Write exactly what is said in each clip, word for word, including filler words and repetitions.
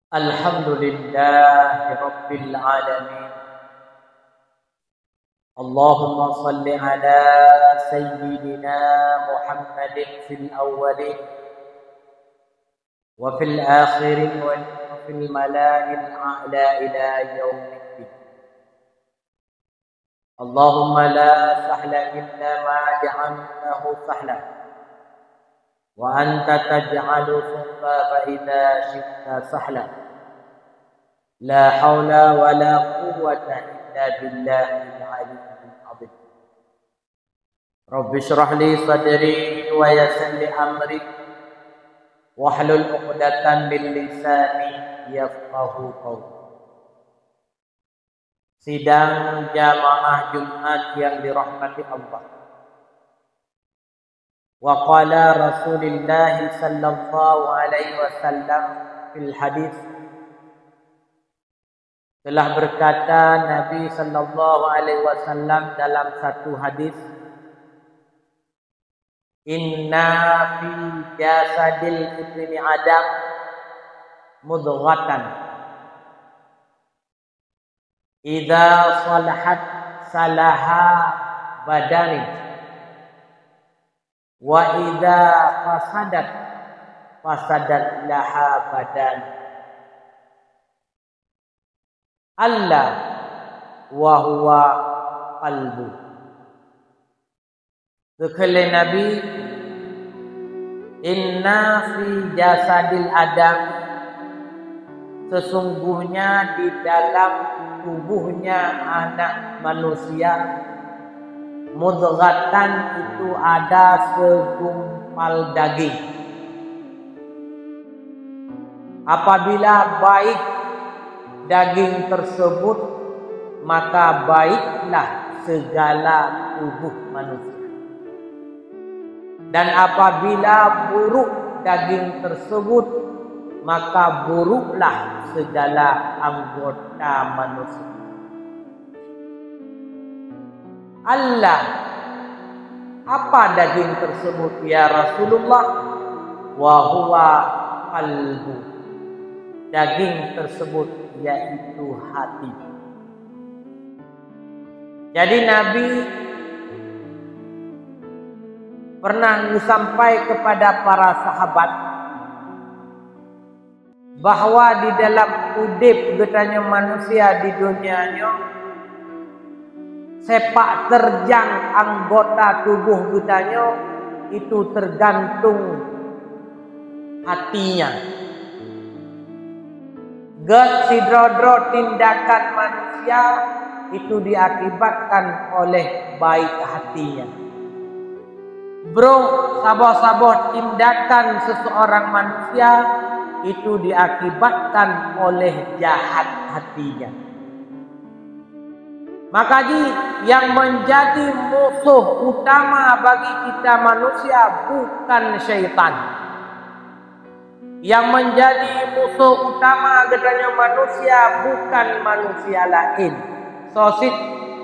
Alhamdulillahirabbil alamin. Allahumma salli ala sayyidina Muhammadin fil awwalin wa fil akhirin wa fil mala'il a'la ila yaumiddin. Allahumma la sahla illa ma ja'altahu sahla, wa anta taj'alul furqa idza syi'ta sahla. La haula wa la quwwata illa billahil aliyyil azim. Rabbi shrah li sadri wa yassir li amri, wahlul 'uqdatam min lisani yafqahu qawli. Sidang jamaah Jumat yang dirahmati Allah. Wa qala Rasulullah sallallahu alaihi wasallam fil hadis, telah berkata Nabi sallallahu alaihi wasallam dalam satu hadis, "Inna fi jasadil ibni Adam mudghatan, idza salahat salaha badani, wa idza fasadat fasadat laha badani." Ala wa huwa qalbu. Geukheun lé Nabi, "Inna fi jasadil Adam, sesungguhnya di dalam tubuhnya anak manusia, mudghatan, itu ada segumpal daging. Apabila baik daging tersebut, maka baiklah segala tubuh manusia. Dan apabila buruk daging tersebut, maka buruklah segala anggota manusia." Ala, apa daging tersebut, ya Rasulullah? Wa huwa qalbu. Daging tersebut yaitu hati. Jadi Nabi pernah geusampai kepada para sahabat bahwa di dalam udeb geutanyoe manusia di dunia nyoe, sepak terjang anggota tubuh geutanyoe itu tergantung hatinya. Gét sidroe-droe tindakan manusia itu diakibatkan oleh baik hatinya. Brok, saboh-saboh tindakan seseorang manusia itu diakibatkan oleh jahat hatinya. Maka jih, yang menjadi musuh utama bagi kita manusia bukan syaitan. Yang menjadi musuh utama geutanyoe manusia bukan manusia laén, soe cit,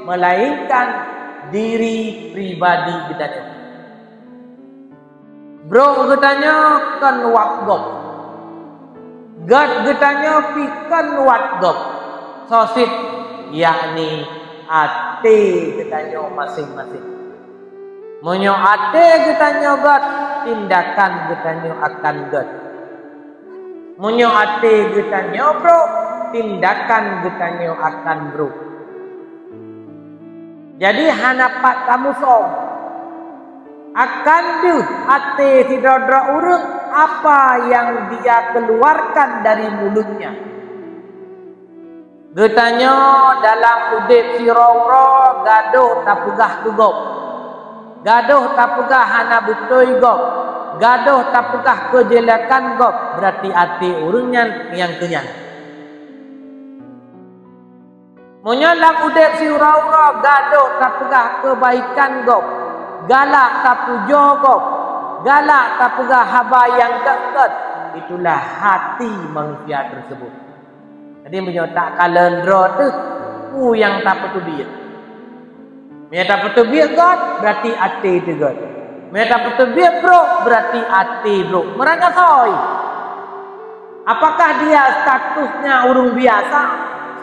melainkan diri pribadi geutanyoe. Brok geutanyoe kon wat gob. Gét geutanyoe pih kon wat gob. Soe cit, yakni até geutanyoe maséng-maséng. Meunyoe até geutanyoe gét, tindakan geutanyoe akan gét. Meunyoe até geutanyoe brok, tindakan geutanyoe akan brok. Jadi hana pat tamusom. Akan deuh até sidroe-droe ureuëng apa yang dia keluarkan dari mulutnya. Geutanyoe dalam udeb sidroe-droe gadôh tapeugah keu gob, gadôh tapeugah hana beutôi gob, gadôh tapeugah keujelekan gob, berarti até ureuëng nyan nyang keu nyan. Meunyoe lam udeb sidroe-droe gadôh tapeugah keubaikan gob, galak tapujoe gob, galak tapeugah haba nyang gét-gét, itulah hati manusia tersebut. Jadi meunyoe takalon droe teuh, peue nyang tapeuteubiet. Meunyoe tapeuteubiet gét, berarti até teuh gét. Meunyoe tapeuteubiet brok, berarti até brok. Meurangasoe. Apakah dia statusnya ureuëng biasa,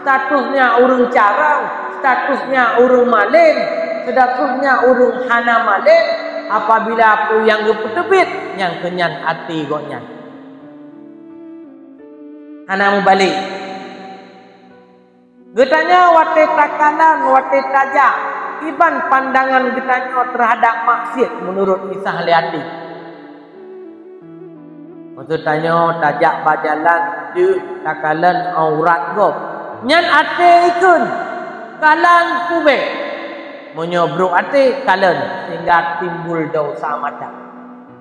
statusnya ureuëng carông, statusnya ureuëng malém, statusnya ureuëng hana malém? Apabila peue nyang geupeuteubiet, nyang keunyan até gobnyan hana mubalek. Geutanyoe watée takalon, watée tajak, kiban pandangan geutanyoe teuhadap maksiet meunurot kisah lé até? Maksud tanyoe tajak bak jalan deuh takalon aurat gob. Nyan até ikheun, kalon peubék. Meunyoe brok até, kalon sehingga timbul desya mata.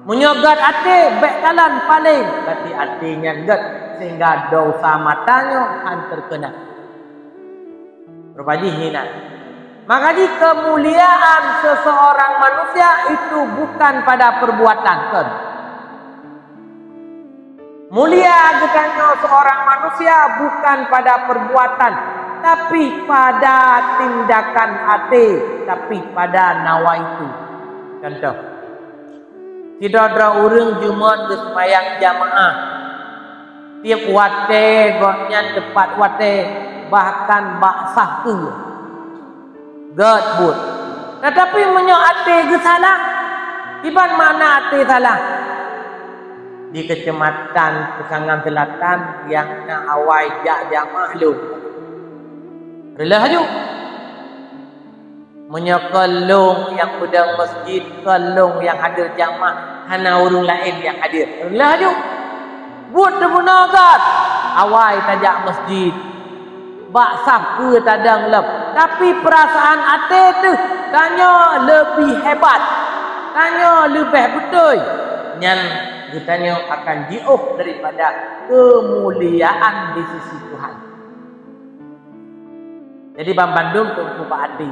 Meunyoe gét até, bék kalon paleng, berarti até nyan gét sehingga desya mata nyoe hán teukeunang. Rupa jih hinan. Maka jih keumuliaan seseorang manusia itu bukan pada perbuatan, kon. Mulia geutanyoe seorang manusia bukan pada perbuatan, tapi pada tindakan até, tapi pada nawaitu. Contoh, sidroe-droe ureuëng Jumat geuseumayang jamaah. Tieb watée gobnyan teupat watée, bahkan bak saf keue gét buet. Tetapi meunyoe até geusalah, kiban makna até salah? Di Keuceumatan Peusangan Seulatan nyang na awai jak jamaah lôn, reuloh laju. Meunyoe kon lôn nyang peudong meuseujid, kon lôn nyang hadér jamaah, hana ureuëng laén nyang hadér, reuloh laju. Buet teubunoe gét, awai tajak meuseujid, bak saf keue tadong lom, tapi peurasaan até teuh tanyoe leubeh hebat, tanyoe leubeh beutôi. Nyan geutanyoe akan jiôh daripada keumuliaan di sisi Tuhan. Jadi, banmandum teungku bak até.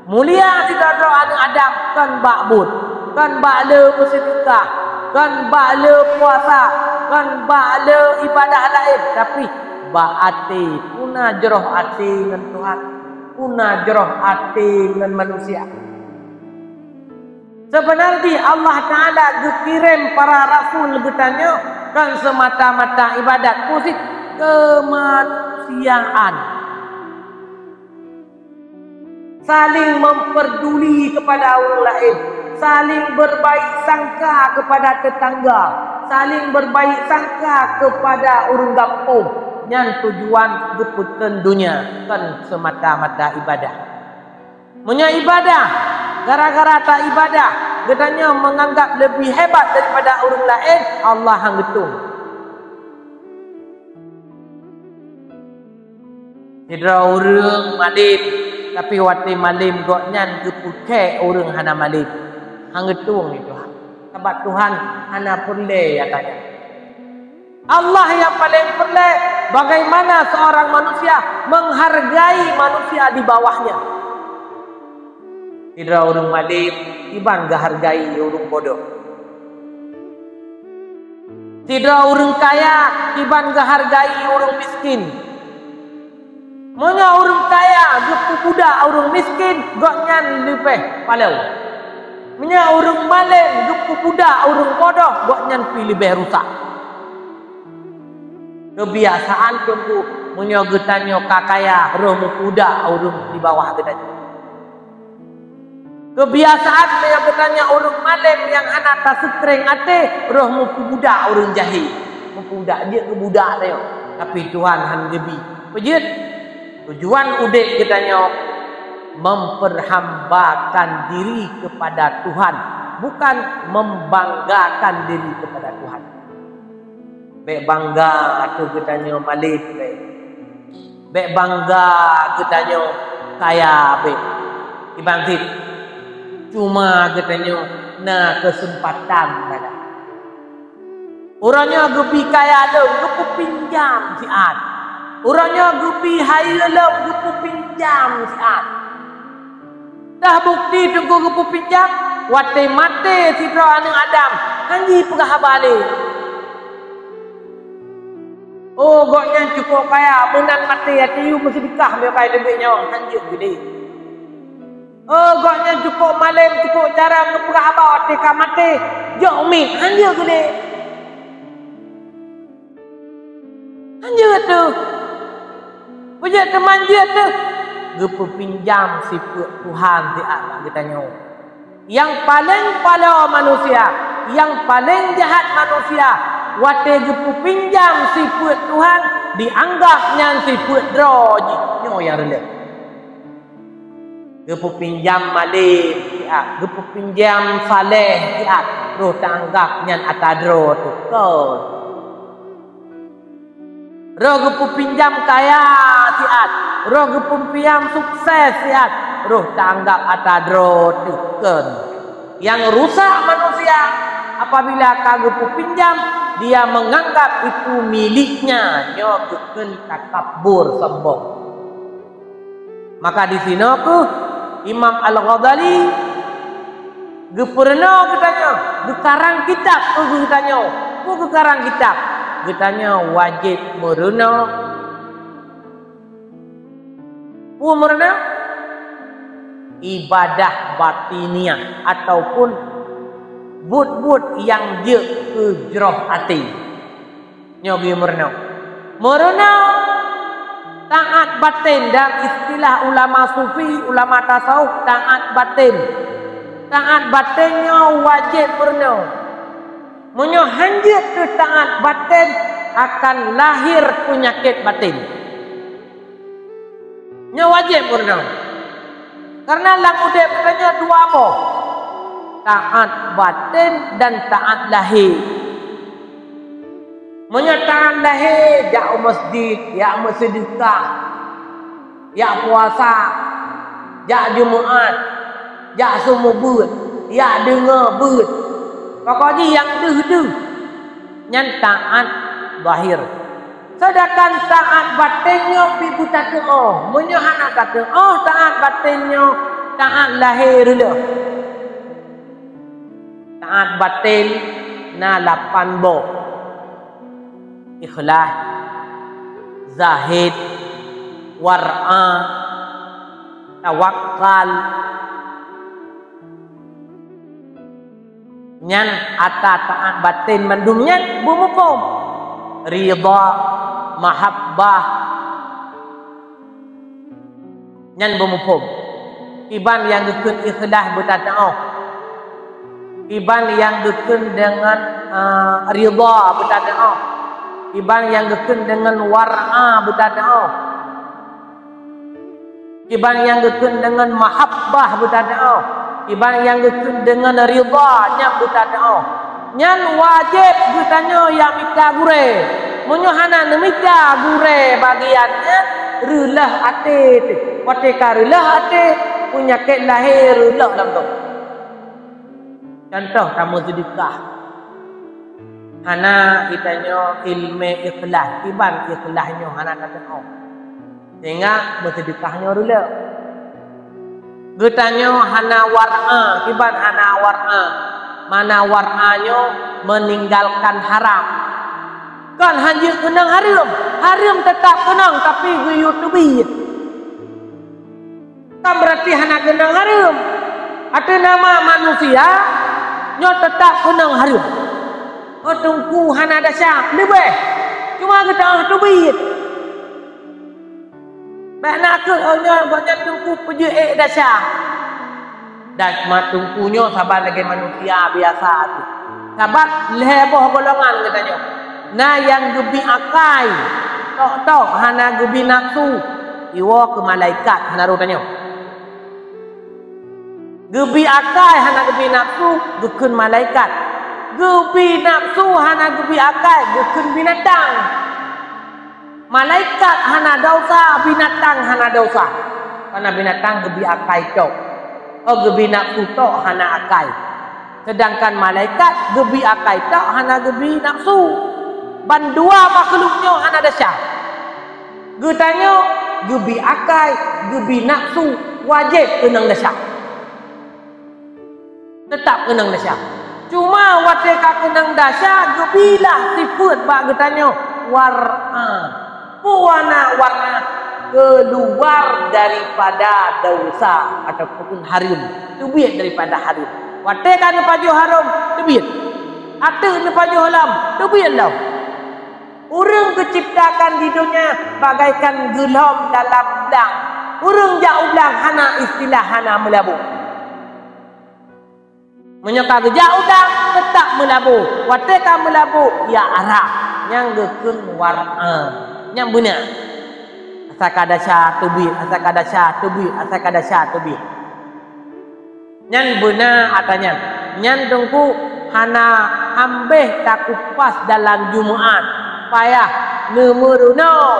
Mulia sidroe-droe aneuëk Adam kon bak buet, kon bak le meuseudeukah, kon bak le puasa, kon bak le ibadah laén, tapi bak até, peue na jroh até ngon Tuhan, peue na jroh até ngon manusia. Seubeunarjih Allah Ta'ala geukirém para rasul geutanyoe kon seumata-mata ibadat, khusus keumanusiaan. Saling memperduli kepada ureuëng laén, saling berbaik sangka kepada tetangga, saling berbaik sangka kepada ureuëng gampông. Nyan tujuan geupeuteun donya, kon seumata-mata ibadah. Meunyoe ibadah, gara-gara ta ibadah, geutanyoe meunganggab leubeh hebat daripada ureuëng laén, Allah hán geutueng. Sidroe ureuëng malém, tapi watée malém gobnyan geupeukhée ureuëng hana malém, hán geutueng lé Tuhan. Sabab Tuhan hana peureulée nyang ka nyan. Allah nyang paleng peureulée bagaimana seorang manusia menghargai manusia di bawahnya. Sidroe ureuëng malém kiban geuhargai ureuëng bodoh. Sidroe ureuëng kaya kiban geuhargai ureuëng miskin. Meunyoe ureuëng kaya geupeubudak ureuëng miskin, gobnyan leubeh paleng. Meunyoe ureuëng malém geupeubudak ureuëng bodoh, gobnyan pih leubeh rusak. Keubiasaan teungku, meunyoe geutanyoe ka kaya, roh meupudak ureuëng di bawah geutanyoe. Keubiasaan meunyoe geutanyoe ureuëng malém nyang hana taseukreng até, roh meupudak ureuëng jahé, meupudak jeuet keu budak tanyoe. Tapi Tuhan hán geubi. Peujeuet, tujuan udeb geutanyoe memperhambakan diri kepada Tuhan, bukan membanggakan diri kepada Tuhan. Bék bangga ateueh geutanyoe malém, bék. Bék bangga geutanyoe kaya, bék. Kiban cit, cuma geutanyoe na keuseumpatan sagai. Uroe nyoe geubi kaya lom, geupeupinjam siat. Uroe nyoe geubi hayeue lom, geupeupinjam siat. Dah bukti teungku geupeupinjam, watée maté sidroe aneuëk Adam, hán jipeugah haba lé. Oh, gobnyan cukôp kaya, meunan maté, até yue meuseudeukah meunyoe ka teubiet nyawöng, hán jeuet geude. Oh, gobnyan cukôp malém, cukôp carông, geupeugah haba, watée ka maté, jok miet, hán jeuet geude. Manjeuet teuh. Peue jeuet teuh manjeuet teuh? Geupeupinjam sifeuet Tuhan siat bak geutanyoe. Nyang paleng paloe manusia, nyang paleng jahat manusia, watée geupeupinjam sifeuet Tuhan, dianggab nyan sifeuet droe jih. Nyoe nyang reuleh. Geupeupinjam malem siat, geupeupinjam saleh siat, roh taanggab nyan ata droe teuh kon. Roh geupeupinjam kaya siat, roh geupeupinjam sukses siat, roh taanggab ata droe teuh kon. Nyang rusak manusia apabila ka geupeupinjam, dia menganggap itu miliknya, nyoe geukheun takabur, sombong. Maka disinoe kheueh Imam Al-Ghazali geupeurunoe geutanyoe, geukarang kitab keu geutanyoe. Peue geukarang kitab? Geutanyoe wajéb meurunoe. Peue meurunoe? Ibadah batiniah ataupun buet-buet nyang jeuet keu jroh até. Nyoe geuyue meurunoe. Meurunoe taat baten, dan istilah ulama sufi, ulama tasawuf, taat baten. Taat baten nyoe wajéb meurunoe. Meunyoe hanjeuet keu taat baten, akan lahé peunyakét baten. Nyoe wajéb meurunoe. Karena lam udeb geutanyoe dua boh, taat baten dan taat lahé. Meunyoe taat lahé, jak u masjid, jak meuseudeukah, jak puasa, jak Jumaat, jak seumeubeuet, jak deungoe beuet, pokok jih nyang deuh-deuh, nyan taat zahir. Seudangkan taat baten nyoe pih beutateu'oh. Meunyoe hana tateu'oh taat baten nyoe, taat lahé reuleuh. Taat baten na lapan boh: ikhlas, zahid, war'a, tawakal. Nyan ata taat baten mandum nyan beumuphom. Ridha, mahabbah, nyan beumuphom. Kiban nyang geukheun ikhlas beutateu'oh. Kiban nyang geukheun deungon, eh, ridha beutateu'oh. Kiban nyang geukheun deungon war'a beutateu'oh. Kiban nyang geukheun deungon mahabbah beutateu'oh, kiban nyang geukheun deungon ridha nyan beutateu'oh. Nyan wajéb geutanyoe nyang mita gurée. Meunyoe hana neumita gurée bagian nyan, reuleuh até teuh. Watée ka reuleuh até, peunyakét lahé reuleuh lam droe. Contoh, tameuseudeukah. Hana geutanyoe ileumé ikhlas, kiban ikhlas nyoe hana tateu'oh. Sehingga meuseudeukah nyoe reuleuh. Geutanyoe hana war'a, kiban hana war'a. Makna war'a nyoe meninggalkan haram. Kon hanjeuet keunong hareuem, hareuem teutap keunong, tapi geuyue teubiet. Kan beurati hana keunong hareuem. Ateueh nama manusia, nyoe teutap keunong hareuem. Oh, teungku hana desya, leubeh. Cuma geutanyoe teubiet. Bék na kheueh, oh, nyoe gobnyan teungku peujeuet ék desya. Dan ma teungku nyoe saban lagée manusia biasa teuh. Sabab lhée boh golongan geutanyoe. Na nyang geubi akai, tok-tok hana geubi nafsu, iwoe keu malaikat hana rot tanyoe. Geubi akai hana geubi nafsu, geukheun malaikat. Geubi nafsu hana geubi akai, geukheun binatang. Malaikat hana desya, binatang hana desya. Karena binatang geubi akai tok. Oh, geubi nafsu tok hana akai. Sedangkan malaikat geubi akai tok hana geubi nafsu. Bandua makhluk nyoe hana desya. Geutanyoe geubi akai, geubi nafsu, wajéb keunong desya. Teutap keunong desya. Cuma watée ka keunong desya, geubilah sifeuet bak geutanyoe war'a. Peue makna war'a? Keuluar daripada desya ataupun hareuem. Teubiet daripada hareuem. Watée ka neupajoh hareuem, teubiet. Ateueh neupajoh lom, teubiet lom. Ureuëng geuciptakan di donya bagaikan geulom dalam blang. Ureuëng jak u blang hana istilah hana meulaboh. Meunyoe ka geujak u blang, teutap meulaboh. Watée ka meulaboh, ya arah. Nyang geukheun war'a. Nyang beuna. Asai ka desya teubiet, asai ka desya teubiet, asai ka desya teubiet. Nyan beuna ata nyan. Nyan Teungku hana ambéh takupas dalam Jumat. Payah neumeurunoe,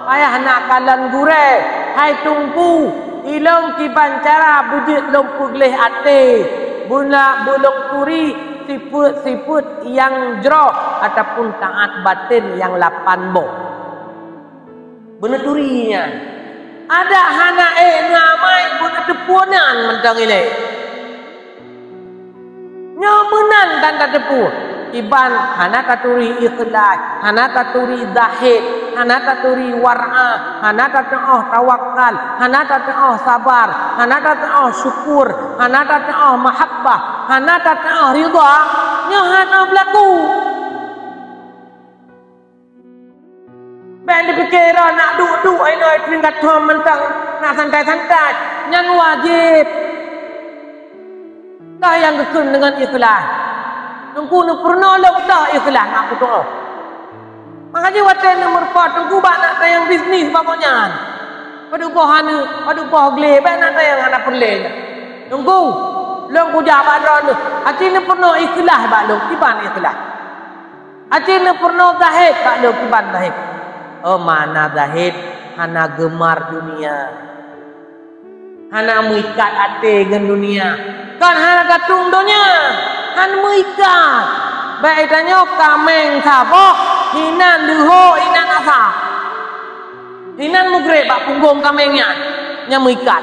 payah na kalon gurée. Hai Teungku, ilôn kiban cara beujeuet lôn peugleh até, beuna beulôn turi sifeuet-sifeuet nyang jroh ataupun taát batén nyang lapan boh. Beuneuturi nyan. Adak hana ék neuamai beuneuteupeue nan mantong ilée. Nyoe meunan tan tateupeue. Kiban hana taturi ikhlaih, hana taturi zahid, hana taturi war'a, hana tateuoh tawakal, hana tateuoh sabar, hana tateuoh syukur, hana tateuoh mahabbah, hana tateuoh ridha, nyoe hana beulaku. Bék neupike droe nak duek-duek inoe teurimong gathom mantong, nak santai-santai. Nyan wajéb. Toh nyang geukheun deungon ikhlaih. Teungku neupeurunoe lom toh ikhlaih nak peutuoh. Maka jih watée neumeurumpok Teungku bak nak tayang bisnis bak gobnyan. Padub boh aneuk, padub boh glé, bék nak tayang hana peureulée nyan. Teungku, lôn kujak bak droeneuh. Aci neupeurunoe ikhlaih bak lôn, kiban ikhlaih. Aci neupeurunoe zahid bak lôn kiban zahid. Oh, makna zahid hana geumar dunia. Hana meuikat até ngon dunia. Kon hana tatueng donya. Hana meuikat. Bék tanyoe kaméng saboh, hinan leuho, hinan asa. Hinan mugreb bak punggong kaméng nyan, nyang meuikat.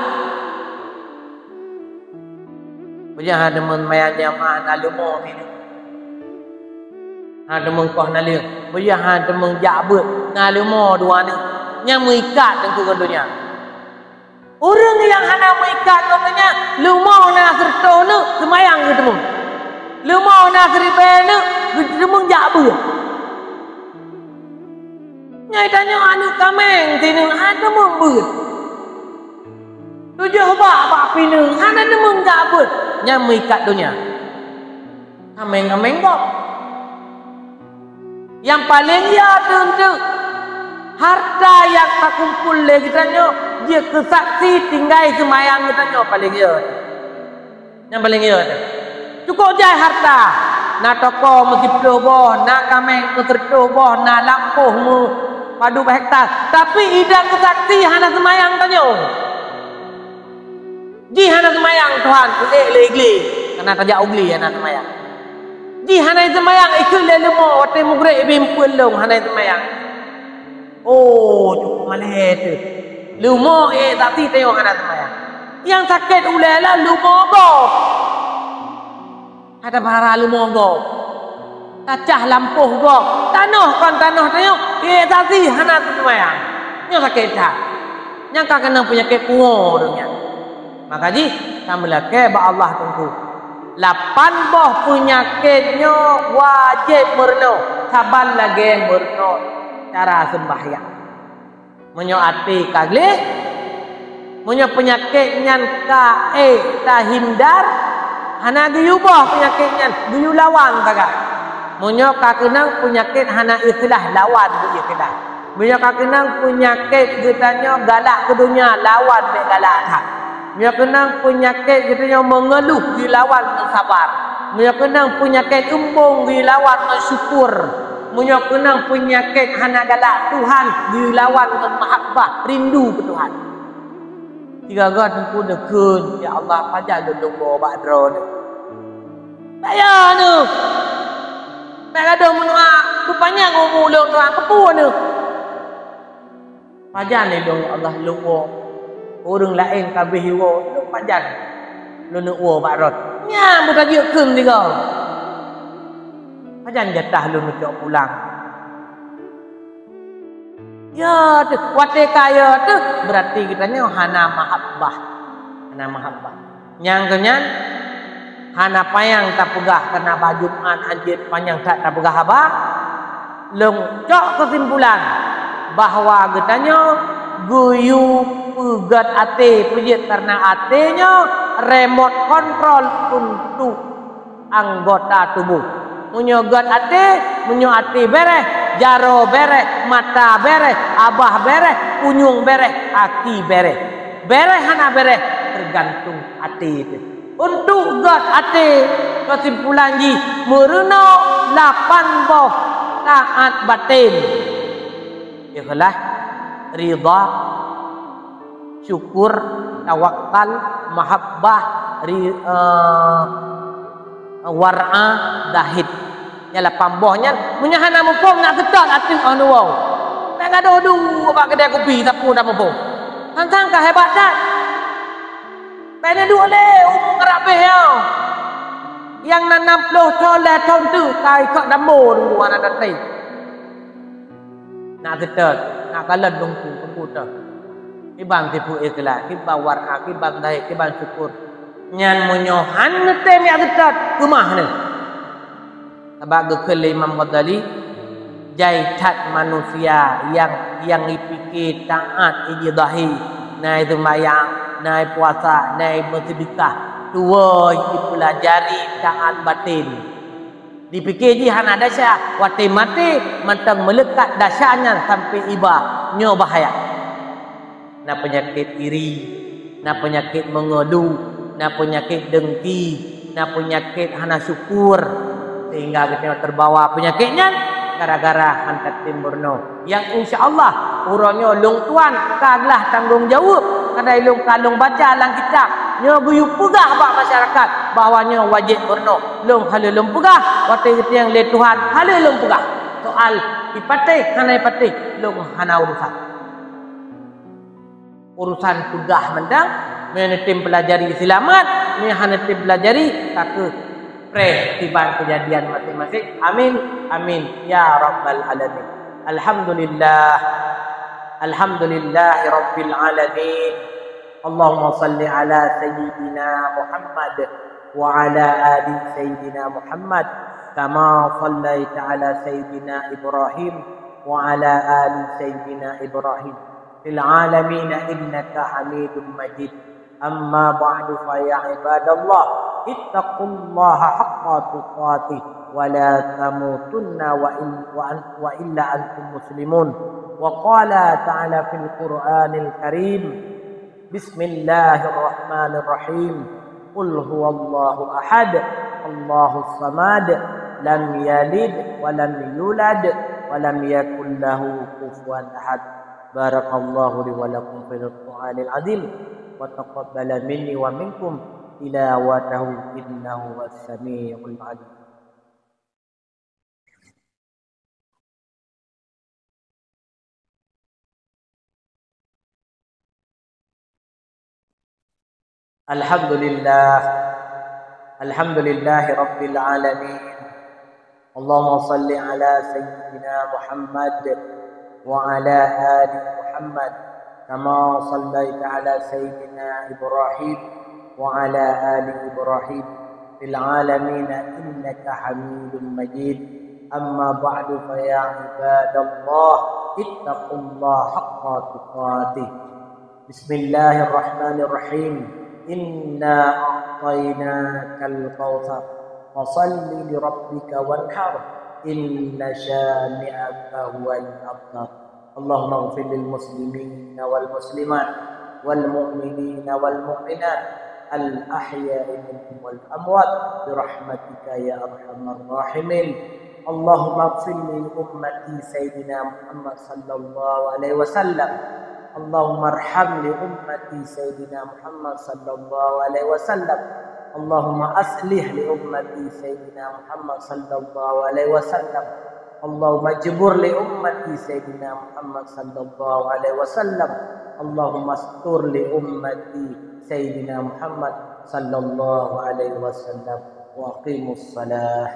Peue nyang hana deungon mayang jamaah na leumo sineuk. Hana deungon koh na leueng. Peue nyang hana deungon jak beuet na leumo dua neuk. Nyang meuikat teungku ngon donya. Ureuëng nyang hana meuikat ngon donya, leumo na sireutôh neuk seumayang geuteumeung. Leumo na siribée neuk geuteumeung jak beuet. Nyai tanyoe aneuk kaméng sineuk hana deungon beuet. Tujoh bak bak pineung hana deungon jak beuet, nyang meuikat donya. Kaméng-kaméng gob. Nyang paleng ya teunteuk harta nyang takumpul lé geutanyoe jeuet keu saksi tinggai seumayang geutanyoe paleng ya. Nyang paleng ya teuh. Cukôp jai harta. Na toko meusiplôh boh, na kaméng meusireutôh boh, na lampôh meupadub hekta. Tapi idang keu saksi hana seumayang tanyoe. Jih hana seumayang Tuhan, keuék lé iblih. Kana tajak u glé hana seumayang. Jih hana seumayang, ikheun lé leumo watée mugreb ibe eumpeuen lôn hana seumayang. Oh, cukôp malée teuh. Leumo ék saksi tanyoe hana seumayang. Nyang sakét ulée lom leumo gob. Hana bara leumo gob. Tacah lampôh gob. Tanoh kon tanoh tanyoe ék saksi hana teuseumayang. Nyoe sakét that. Nyang ka keunong peunyakét pungo ureuëng nyan. Maka jih, tameulakée bak Allah teungku. Lapan boh peunyakét nyoe wajéb meurunoe, saban lagée meurunoe cara seumbahyang. Meunyoe até ka gleh, meunyoe peunyakét nyan ka ék tahindar, hana geuyue boh peunyakét nyan, geuyue lawan sagai. Meunyoe ka keunong peunyakét hana ikhlas, lawan beu ikhlas. Meunyoe ka keunong peunyakét geutanyoe galak keu donya, lawan bék galak that. Meunyoe keunong peunyakét geutanyoe meungeuluh, geulawan ngon sabar. Meunyoe keunong peunyakét eumbong, geulawan ngon syukur. Meunyoe keunong peunyakét hana galak Tuhan, geulawan ngon mahabbah, rindu keu Tuhan. Sigaga teungku neukheun, "Ya Allah, pajan lôn lôn woe bak Droeneuh." Baya neuh! Bék gadôh meunoe, beupanyang umu lôn Tuhan, keupeue neuh? Pajan lé lôn, ya Allah, lôn woe? Ureuëng laén ka abéh iwoe, lôn pajan lôn neuk woe bak Droeneuh? Nyan beutajeuet kheun sigoe. Pajan jatah lôn neucok pulang? Ya teuh, watée ka ya teuh, beurati geutanyoe hana mahabbah. Hana mahabbah. Nyang keunyan, hana panyang tapeugah, karna bak Jumat hanjeuet panyang that tapeugah haba. Lôn cok keusimpulan bahwa geutanyoe geuyue peugét até, peujeuet karena até nyoe remote control untuk anggota tubuh. Meunyoe gét até, meunyoe até béréh, jaroe béréh, mata béréh, abah béréh, punyueng béréh, aki béréh. Béréh hana béréh, teugantung até teuh. Untuk gét até, keusimpulan jih meurunoe lapan boh taát batén. Ikhlas, ridha, syukur, tawakal, mahabbah, ri-, eh, war'a, zahid. Nyang lapan boh nyan, meunyoe hana muphom, nak seutôt ateueh 'oh neuwoe. Nak gadôh duek bak keudè kupi, sapeue na muphom. Sang-sang ka hebat that. Bèk neuduek lé umu ngeurabeh nyoe. Nyang na nam ploh thon, lhèe thon teuk ka ikot dambô teungku hana taté. Nak seutôt, nak kalon lungku, lungku teuh. Kiban sifeuet ikhlas, kiban war'a, kiban zahid, kiban syukur. Nyan meunyoe han neutem jak seutôt, keumah neuh. Sabab geukheun lé Imam Ghazali, jai that manusia nyang, nyang jipike taát, ijidahi, na i seumbahyang, na i puasa, na i meuseudeukah, tuwoe jipeulajari taát batén. Dipike jih hana desya, watèe maté mantong meuleukat desya nyan sampoe iba, nyoe bahaya. Na peunyakét iri, na peunyakét meungeulu, na peunyakét dengki, na peunyakét hana syukur, sehingga geutanyoe teubawa peunyakét nyan gara-gara han tatem meurunoe. Nyang insya Allah, uroe nyoe lôn tuan ka glah tanggong jaweueb, kadai lôn ka lôn baca lam kitab, nyoe geuyue peugah bak masyarakat bahwa nyoe wajéb meurunoe. Lôn hana lôn peugah, watèe geutanyong lé Tuhan hana lôn peugah. Soal ipatéh hana ipatéh, lôn hana urusan. Urusan peugah mantong, meunyoe neutem peulajari seulamat, meunyoe hana neutem peulajari, ka keuh preh kiban keujadian maséng-maséng. Amin, amin, ya rabbal alamin. Alhamdulillah. Alhamdulillahi rabbil alamin. Allahumma salli ala sayyidina Muhammad wa ala ali sayyidina Muhammad, kama sallaita ala sayyidina Ibrahim wa ala ali sayyidina Ibrahim fil alamin innaka Hamidum Majid. Amma ba'du, fa ya ibadallah, ittaqullaha haqqa tuqatih wa la tamutunna wa in-, wa an-, wa illa antum muslimun. Wa qala ta'ala fil Qur'anil Karim, Bismillahirrahmanirrahim. Qul huwallahu ahad, Allahus samad, lam yalid wa lam yulad, wa lam yakul lahu kufuwan ahad. Barakallahu li wa lakum fil Qur'anil azim, wa taqabbala minni wa minkum tilawatahu innahu huwas samiul alim. Alhamdulillah. Alhamdulillahi rabbil alamin. Allahumma salli ala sayyidina Muhammad wa ala ali Muhammad, kama sallaita ala sayyidina Ibrahim wa ala ali Ibrahim fil alamin innaka Hamidum Majid. Amma ba'du, fa ya ibadallah, ittaqullaha haqqa tuqatih. Bismillahirrahmanirrahim. Inna a'tainakal kautsar. Fasalli li rabbika wanhar. Inna syani'aka huwal abtar. Allahumma ighfir lil muslimina wal muslimat, wal mu'minina wal mu'minat, al ahya'i minhum wal amwat, bi rahmatika ya arhamar rahimin. Allahumma ighfir li ummati Sayyidina Muhammad sallallahu alaihi wasallam. Allahumma arham li ummati Sayyidina Muhammad sallallahu alaihi wasallam. Allahumma aslih li ummati Sayyidina Muhammad sallallahu alaihi wasallam. Allahumma jbur li ummati Sayyidina Muhammad sallallahu alaihi wasallam. Allahumma astur li ummati Sayyidina Muhammad sallallahu alaihi wasallam. Wa aqimus salah.